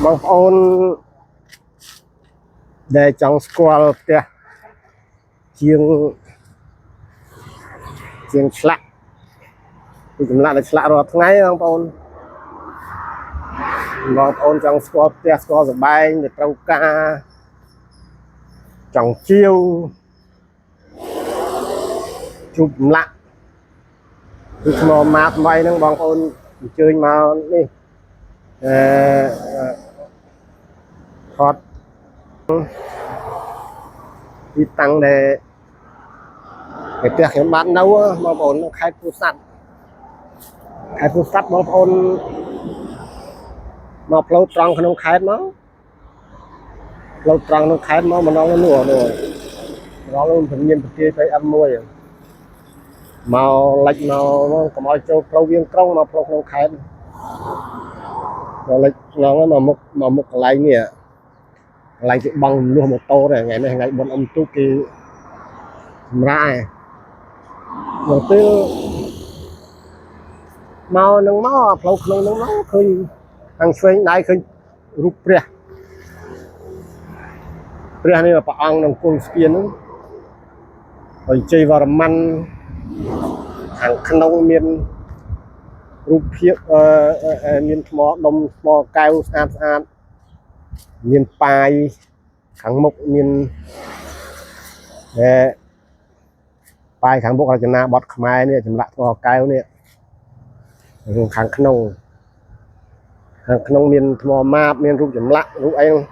បងប្អូនដែលចង់ស្គាល់ផ្ទះជាងជាងឆ្លាក់ពីចម្លាក់ដែលឆ្លាក់រាល់ថ្ងៃបងប្អូនបងប្អូនចង់ស្គាល់ផ្ទះស្គាល់សបែងដែលត្រូវការចង់ជាវជួបចម្លាក់គឺថ្មម៉ាថ្មីហ្នឹងបងប្អូនអញ្ជើញមកនេះអឺថតទីតាំងដែលដែលផ្ទះខ្ញុំបាននៅបងប្អូននៅខេត្តពោធិ៍សាត់ខេត្តពោធិ៍សាត់បងប្អូនមកផ្លូវត្រង់ក្នុងខេត្តមកផ្លូវត្រង់ក្នុងខេត្តមកម្ដងនោះនោះម្ដងនោះមានប្រទាយ PM មួយមកលិចមកកុំឲ្យចូលផ្លូវវៀងក្រុងមកផ្លូវក្នុងខេត្តមកលិចឡងមកមុខមកមុខកន្លែងនេះកន្លែងគេបង់រំលោះម៉ូតូដែរថ្ងៃនេះថ្ងៃបុណ្យអុំទូកគេសម្រាប់ឯងដល់ពេលមកនឹងមកផ្លូវក្នុងនឹងមកឃើញខាងឆ្វេងដៃឃើញរូបព្រះព្រះនេះព្រះអង្គក្នុងគុលស្ពានហ្នឹងហើយជ័យវរ្ម័នខាងក្នុងមានរូបភាពអឺមានថ្មដុំថ្មកែវស្អាតស្អាតមានប៉ាយខាងមុខមានអឺប៉ាយខាងមុខរចនាបថខ្មែរនេះចម្លាក់ថ្មកែវនេះខាងក្នុងខាងក្នុងមានថ្មម៉ាបមានរូបចម្លាក់រូបអីហ្នឹង។